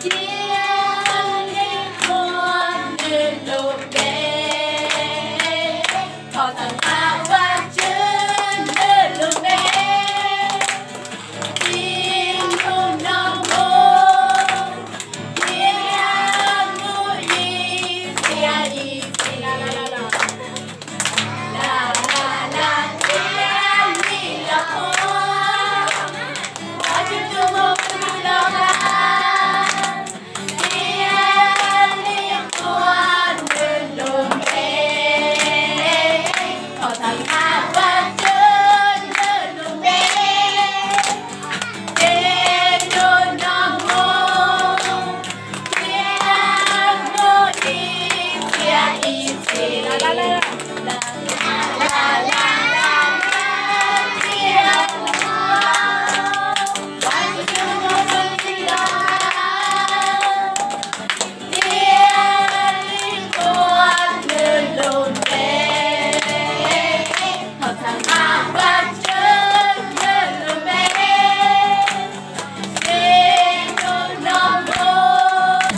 Thiaj li muaj nws lub npe, thov txim Vajtswv nws lub npe, txij hnub no mus thiab mus ib txhia ib txhis. La la la, thiaj li los qhuas, Vajtswv tus muaj tus nqi los hais. Thiaj li muaj nws lub npe, thov txim Vajtswv nws lub npe, txij hnub no mus thiab mus ib txhia ib txhis. La la la, thiaj li muaj, Vajtswv tus muaj tus nqi los hais. Thiaj li muaj nws lub npe, thov txim Vajtswv nws lub npe, txij hnub no mus.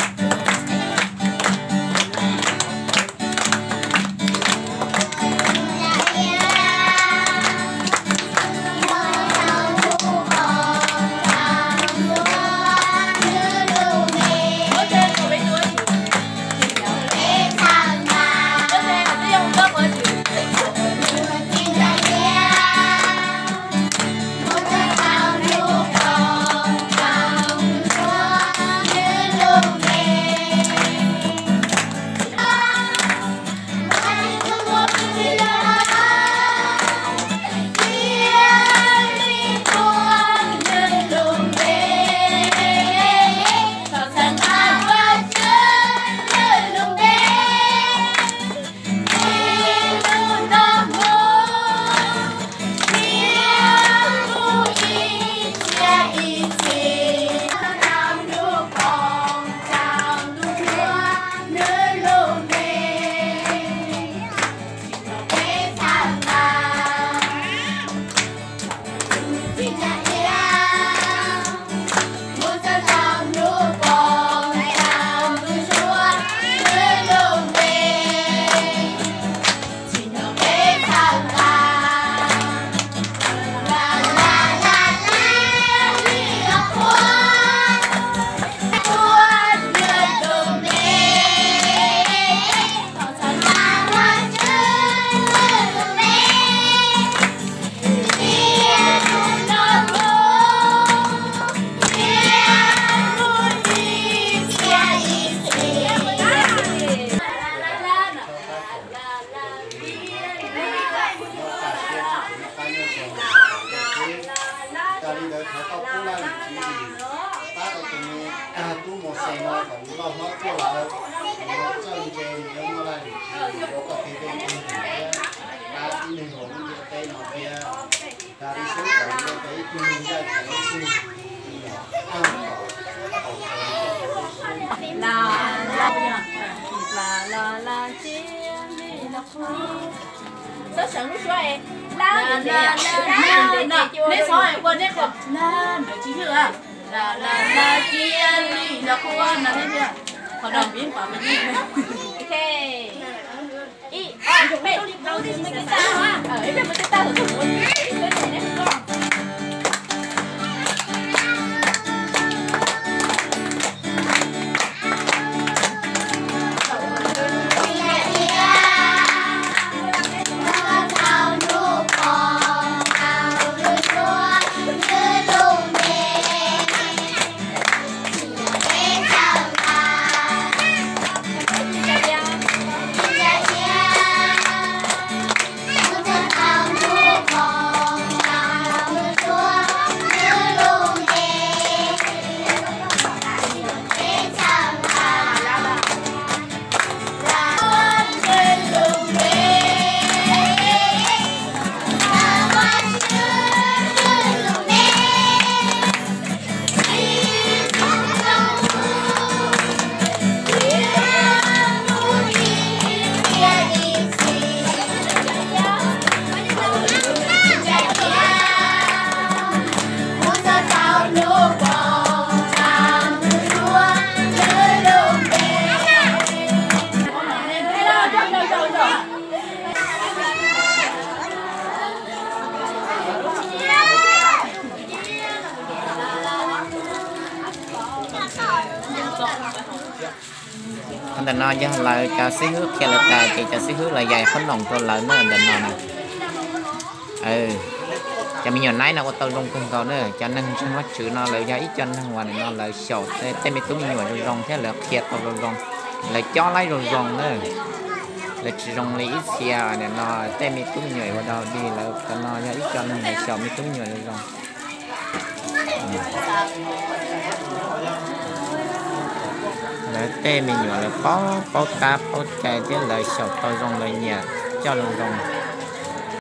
Yog li ntawd thov koj pub laj lim tswv yim pab rau tus me tub Mauxes no kom nws loj hlob tuaj lawm, nws yuav txawj ntse, nws yuav muaj laj lim tswv yim ua koj kev cai tus thiab pab tib neeg hauv lub ntiaj teb no thiab. Hla li xwb kom nws ua tau ib tug neeg ncaj ncees, ib tug neeg Neb xov ua neb qhov la ntawd tsis ywj a, la la la cia li los qhua no thiab tiag. Qhov no npib pom me neb. Ntawm no yog lawv cov xib hwb qhia lawv tas ces cov xib hwb lawv yais qhob noom rau lawv na ntawm no na. Cov me nyuam naib no ua tau zoo kawg nkaus na. Cov neeg ntseeg Vajtswv no lawv yog ib co neeg uas nim no lawv xyaum tej me tub me nyuam zoo zoo thiab lawv qhia tau zoo zoo, lawv cob laib zoo zoo na. Lawv tsis zoo li ib txhia nim no tej me tub me nyuam ua dog dig. Lawv cov no yog ib co neeg lawv xyaum me tub me nyuam zoo zoo. Lawv tej me nyuam lawv paub, paub tab paub cai thiab lawv xyaum tau zoo, lawv nyiam coj zoo zoo.